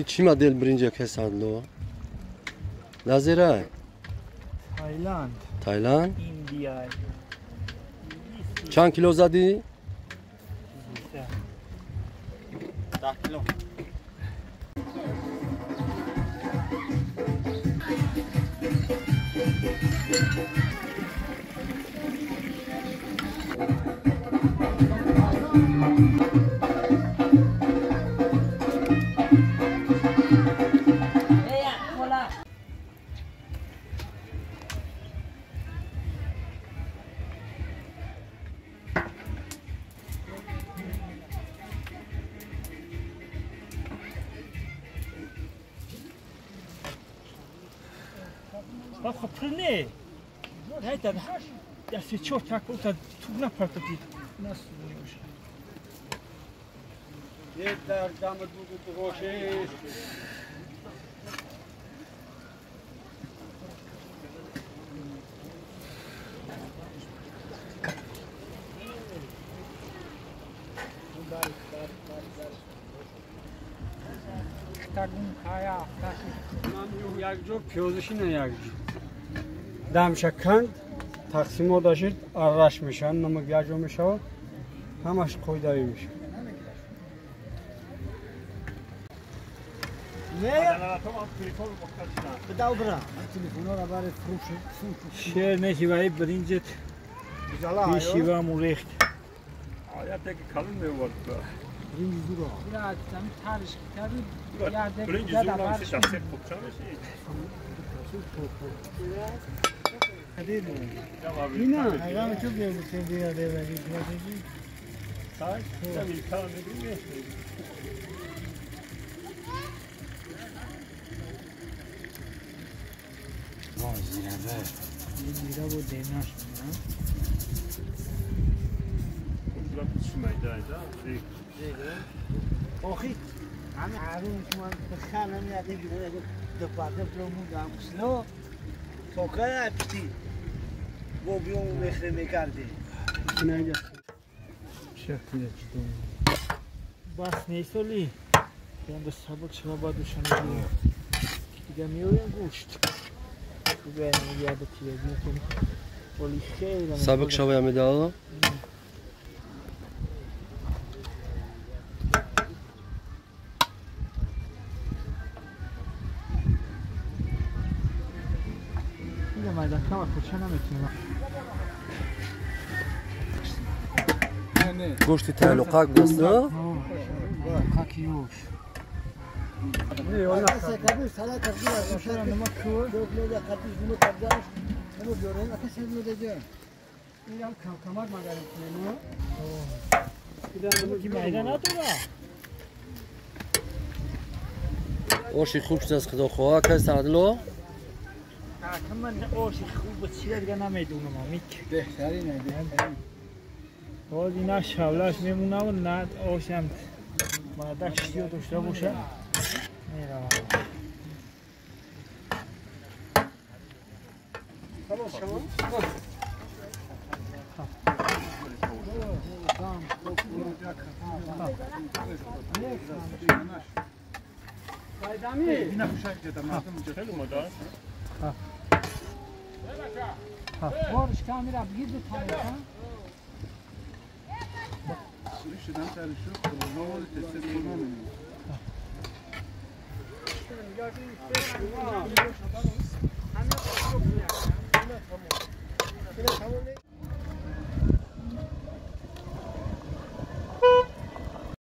چی مدل برنج کسان لازره؟ تایلند. تایلند؟ ایندیا. چند کیلو زدی؟ 10 کیلو. Дамшаканд тақсимот дошт арраш мешаванд, намак якҷо мешавад, ҳамаш қоидавӣ мешавад. Шер мешиваи бринҷет мешиваму рехт. Бас нест оли? Янда сабук шава бадушана. Дига меоям гӯшт. Сабук шава ямедало? Гӯшти таълуқак будаст? Оши хуб шудааст, худо хоҳад. Кай саъдло? Ман оши хуб чида дига намедонам. Боз ина шавлаш мемонаву на ошам мардак шиё дошта боша меравам. بارش کاملا بگیر دو تا Tamam.